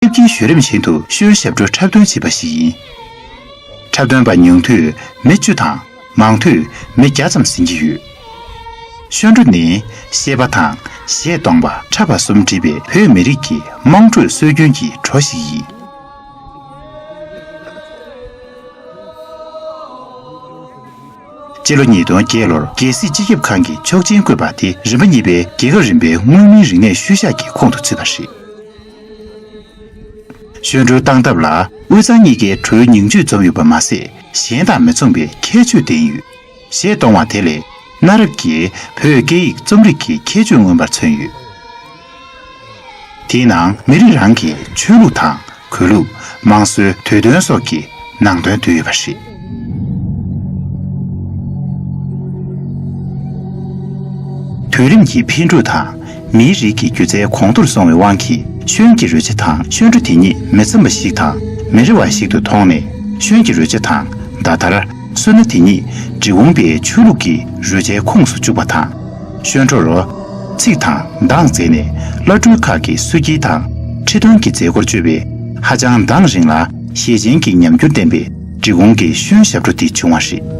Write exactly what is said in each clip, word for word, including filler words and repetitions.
ཁྱབ་ཀྱི་གཞི་རིམ་བཞིན་དུ་ཤོན་ཞབས་བྲོ་འཁྲབ་སྟོན་བྱེད་པ་ཞིག་ཡིན། འཁྲབ་སྟོན་པ་ཉུང་དུས་མི་བཅུ་དང་མང་དུས་མི་བརྒྱ་ཙམ་ཟིན་གྱི་ཡོད། ཤོན་བྲོ་ནི་བཤད་པ་དང་གཞས་གཏོང་བ་འཁྲབ་པ་གསུམ་འདྲེས་པའི་བོད་མི་རིགས་ཀྱི་དམངས་ཁྲོད་སྲོལ་རྒྱུན་གྱི་བྲོ་ཞིག་ཡིན། སྤྱི་ལོ་ཉིས་སྟོང་བརྒྱད་ལོར་རྒྱལ་སྲིད་སྤྱི་ཁྱབ་ཁང་གིས་ཆོག་མཆན་བཀོད་པ་དེ་རིམ་པ་གཉིས་པའི་རྒྱལ་ཁབ་རིམ་པའི་མངོན་མིན་རིག་གནས་ཤུལ་བཞག་གི་ཁོངས་སུ་ཚུད་པ་རེད། ཤོན་བྲོའི་སྟངས་སྟབས་ལ་དབུས་གཙང་གཉིས་ཀའི་བྲོའི་ཉིང་བཅུད་འཛོམས་ཡོད་པ་མ་ཟད། གཞན་དང་མི་མཚུངས་པའི་ཁྱད་ཆོས་ལྡན་ཡོད། གཞས་གཏོང་བ་དེ་ལས་གནའ་རབས་ཀྱི་བོད་སྐད་ཡིག་རྩོམ་རིག་གི་ཁྱད་ཆོས་མངོན་པར་མཚོན་ཡོད། དེའི་ནང་མི་རིགས་རང་གི་ཆོས་ལུགས་དང་། གུས་ལུགས། དམངས་སྲོལ། དུས་སྟོན་སོགས་ཀྱི་ནང་དོན་འདུས་ཡོད་པ་རེད། དུས་རིམ་གྱི་འཕེལ་འགྲོས་དང་མིའི་རིགས་ཀྱི་སྒྱུ་རྩལ་གོང་མཐོར་སོང་བའི་དབང་གིས། ཤོན་གྱི་རོལ་ཆ་དང་ཤོན་བྲོ་དེ་ཉིད་མི་འཚམ་པ་ཞིག་དང་མི་རེ་བ་ཞིག་ཏུ་མཐོང་ནས། ཤོན་གྱི་རོལ་ཆ་དང་མདའ་དར། སོ་ནག་དེ་ཉིད་འབྲི་གུང་པའི་ཆོས་ལུགས་ཀྱི་རོལ་ཆའི་ཁོངས་སུ་བཅུག་པ་དང་། ཤོན་བྲོ་རུ་ཚིག་དང་གདངས་མཛད་ནས་བླ་སྤྲུལ་ཁག་གི་སྲོལ་འགྱུར་དང་ཁྲི་སྟོན་གྱི་མཛད་སྒོར་བཅོལ་བའི་ཧ་ཅང་གདངས་རིང་ལ་ཞེ་ཆེན་གྱི་ཉམས་འགྱུར་ལྡན་པའི་འབྲི་གུང་གི་ཤོན་ཞབས་བྲོ་དེ་བྱུང་བ་རེད། བར་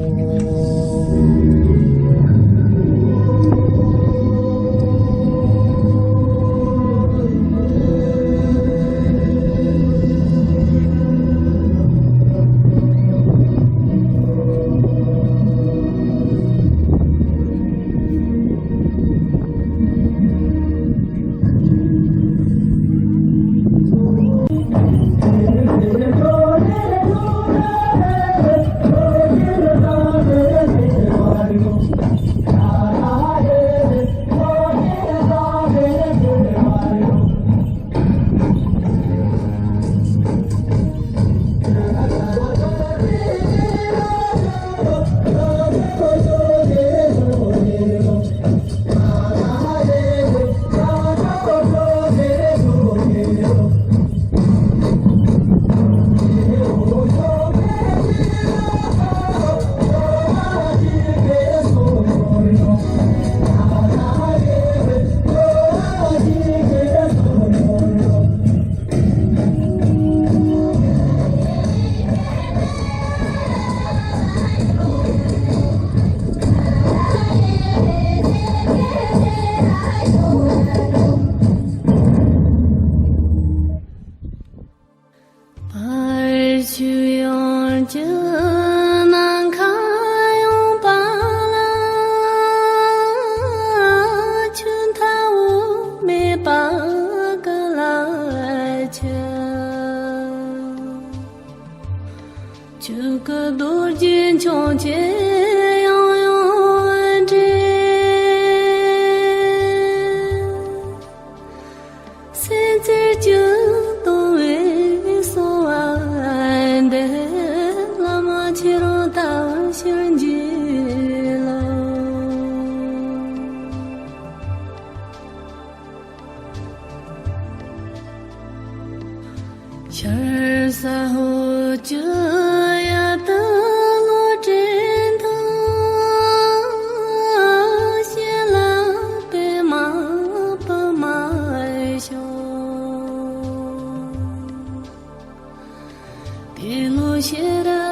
ཆུ་ཡོངས་ཀྱི་ནམ་མཁའ་ཡངས་པ་ལ། ཆུ་མཐའ་དབུས་མེད་པ་གི་ལ་ཆུ། ཆོས་སྐུ་རྡོ་རྗེ་འཆང་ཆེན་ཡང་ཡང་འདྲེན། སེམས་ཚེར་གྱིས་གཏོང་བའི་གསོལ་བ་འདེབས། བླ་མ་ཁྱེད་རང་ལྟ་བུ་ཕྱིར་འགྱུར་ལོ། ཤར་ས་ཧོར་གྱི་ཡ་ཏི་ལོ་དྲན་དང་། ཞལ་ལག་པད་མ་པུས་མོར་ཤོར། དེ་ལོ་ཤེས་རབ།